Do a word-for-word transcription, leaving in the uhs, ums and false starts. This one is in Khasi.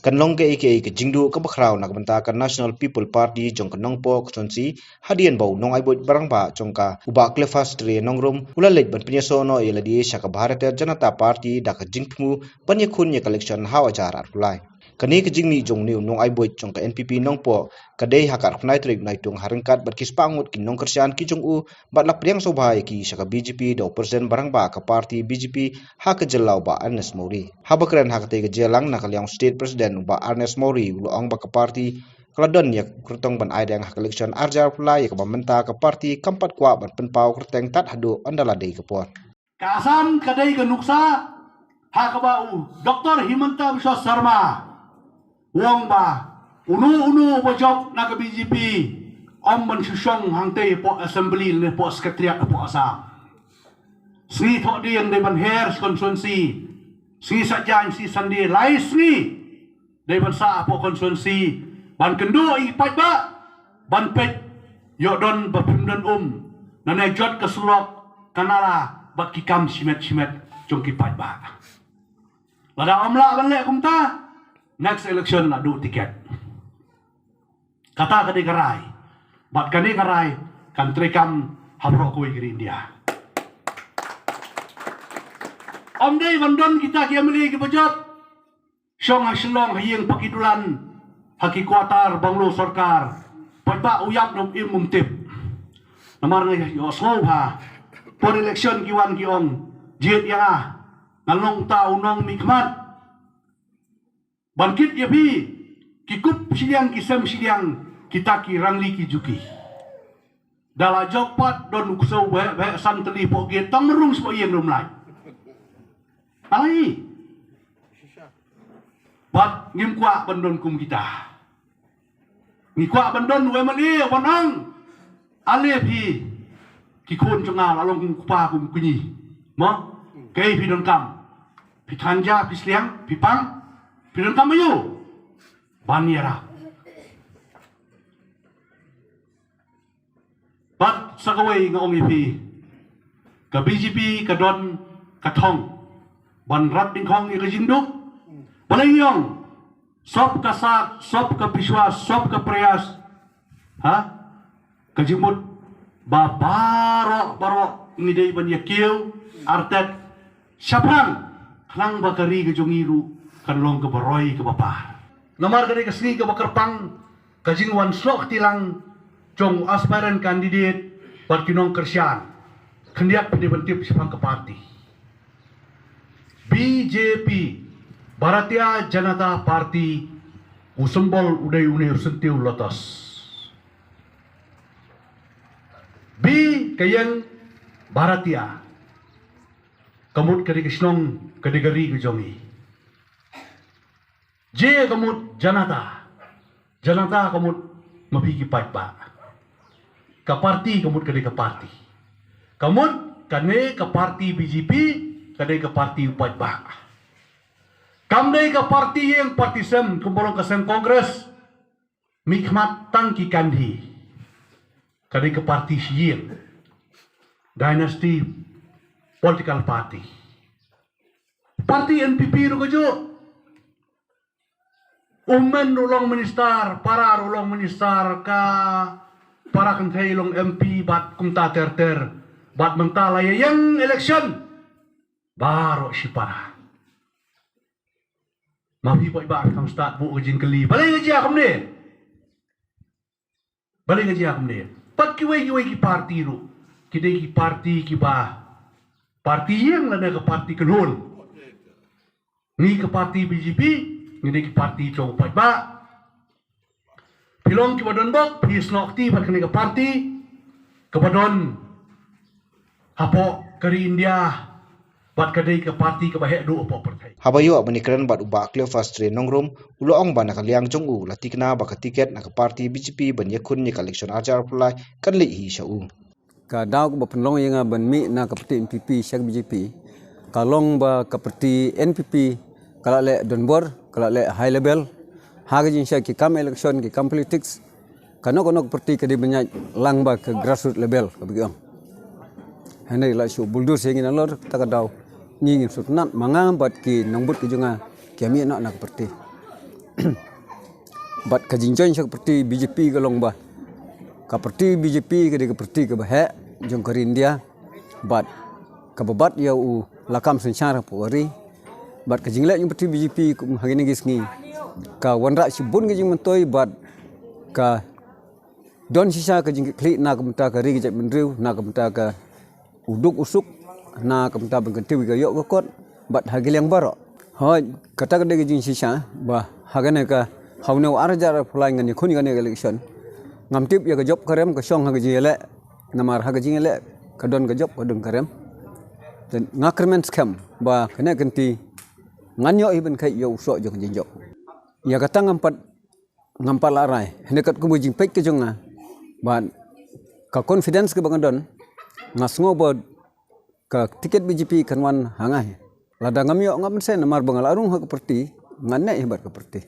Kan long kaei kaei ka jingduh kaba khraw na ka bynta ka National People Party jong ka Nongpoh Constituency hadien ba u nongai buit ba rangbah jong ka u Bah Cleophas Tre Nongrum u la leit ban pynïasoh noh ïa lade sha ka Bharatiya Janata Party da ka jingthmu ban ïakhun ïa ka election ha u hajar arphew lai. Kane ka jingmih jong une u nongai buit jong ka N P P Nongpoh ka dei ha ka arphew nine tarik Naitung ha ryngkat bad ki spah ngut ki nongkyrshan ki jong u bad la pdiang sngewbha ïa ki sha ka B J P da u President ba rangbah ka party B J P ha ka jylla u Bah Ernest Mawrie. Haba kren ha katei ka jingïalang na ka liang u State President u Bah Ernest Mawrie u la ong ba ka party ka la don ïa ka kyrtong ban ai reng ha ka election ar hajar arphew lai ïa kaba mynta ka party kam pat kwah ban pynpaw kyrteng tad haduh ynda la dei ka por. Ka Assam ka dei ka nuksa ha kaba u Doctor Himanta Biswa Sarma u ong ba uno uno uba jop na ka B J P ym ban shu shong hangtei hapoh assembly ne hapoh secretariat hapoh Assam. Sngi Thohdieng dei ban her constituency, sngi Saitjaiñ, sngi Sunday, lai sngi dei ban sah hapoh constituency ban kynduh ïa ki paidbah ban peit ïoh don ba phim don um, nangne jot ka surok, ka nala bad ki kam shimet shimet jong ki paidbah. Lada ym lah ban leh kumta, next election la duh tiket. Kata ka dei ka rai. Bad kane ka rai kan treikam ha baroh kawei ka ri India. Ym dei ban don kita ki M L A kiba jop shong ha Shillong ha ïing paki dulan ha ki quarter bungalow sorkar. Paidbah u ïap ne um im um tip. Namar nga ïohsngew ba por election ki wan ki ong jied ïa nga, nga long uta u nongmihkhmat. Ban kit ïa phi, ki kup shiliang ki sem shiliang, kita ki rangli ki juki. Da la jop pat don u ksew bheh bheh san tylli hapoh gate, tang mrung sha ïing ruh ym lait. Ai. Bad ngim kwah ban don kum kita. Ngi kwah ban don u M L A ban ong, ale phi ki khun jong nga, la long kum u kpa kum u kñi. Mo? Kaei phi donkam? Phi than ja, phi sliang, phi pang, phi donkam aïu? Ban ïarap. Bad sa kawei nga ong ïa phi, ka B J P ka don ka thong ban rat dyngkhong ïa ka jingduk. Balei ngi ong सबका साथ, सबका विश्वास, सबका प्रयास? Ha? Ka jingmut ba baroh baroh ngi dei ban ïa kiew artet shaphrang, khnang ba ka ri ka jong ngi ruh kan long kaba roi kaba par. Namar ka dei ka sngi kaba kyrpang ka jingwan snoh kti lang jong u aspirant candidate bad ki nongkyrshan. Khyndiat phi dei ban tip shaphang ka party. B J P, Bharatiya Janata Party, u symbol u dei une u syntiew lotus. B ka ïeng, Bharatiya, ka mut ka dei ka shnong, ka dei ka ri ka jong ngi. J ka mut Janata. Janata ka mut ma phi ki paidbah. Ka party ka mut ka dei ka party. Ka mut kane ka party B J P ka dei ka party u paidbah. Kam dei ka party ïing party sem kumba long ka seng Congress. Mihkhmat tang ki Gandhi. Ka dei ka party shi ïing. Dynasty political party. Party N P P ruh kajuh. U men ruh long minister, para ruh long minister, ka para kynthei long M P bad kumta ter ter. Bad mynta la ïa ïeng election. Baroh shi para. Ma phi paidbah kham stad buh ka jingkylli. Balei ka jia kumne? Balei ka jia kumne? Pat kiwei kiwei ki party ruh ki dei ki party kiba party ïing lane ka party kynhun. Ngi ka party B J P ngi dei ki party jong u paidbah. Phi long kiba don bok, phi snoh kti bad kane ka party kaba don hapoh ka ri India bad ka dei ka party kaba heh duh hapoh pyrthei. Haba ïoh ban ïakren bad u Bah Cleophas Tre Nongrum, u la ong ba na ka liang jong u la thikna ba ka tiket na ka party B J P ban ïakhun ïa ka election ar hajar arphew lai kan leit hi sha u. Ka daw kaba pynlong ïa nga ban mih na ka party N P P sha ka B J P ka long ba ka party N P P ka la leh donbor, ka la leh high level. Ha ka jingshai ki kam election, ki kam politics, kano kano ka party ka dei ban ïaid lang bad ka grassroots level kaba ki ong. Hynrei la shu bulldoze ïa ngi nalor, ta ka daw ngi ngin shu tnat ma nga bad ki nongbud ki jong nga ki ïa mih noh na ka party. Bad ka jingjoin sha ka party B J P ka long ba ka party B J P ka dei ka party kaba heh jong ka ri India. Bad kaba bat ïa u lakam synshar hapoh ka ri. Bad ka jingleh jong ka party B J P kum ha kine ki sngi ka wanrah shibun ka jingmyntoi bad ka don shisha ka jingkitkhlieh na ka bynta ka ri ka jaitbynriew, na ka bynta ka u duk u suk, na ka bynta ban kyntiew ïa ka ïoh ka kot bad ha ki liang baroh. Hooid, kata ka dei ka jingshisha ba ha kane ka, ha une u ar hajar arphew lai ngan ïakhun ïa kane ka election. Ngam tip ïa ka jop ka rem ka shong ha ka jingïaleh, namar ha ka jingïaleh ka don ka jop ka don ka rem. Te nga kyrmen skhem ba kane ka kynti ngan ïoh hi ban kheit ïa u soh jong ka jingjop. Ïa kata ngam pat, ngam pat lah rai. Hynrei katkum ka jingpeit ka jong nga bad ka confidence kaba nga don, nga sngew ba ka tiket B J P kan wan ha nga hi. Lada ngam ïoh, ngam sngewsih, namar ba nga la rung ha ka party, ngan neh hi bad ka party.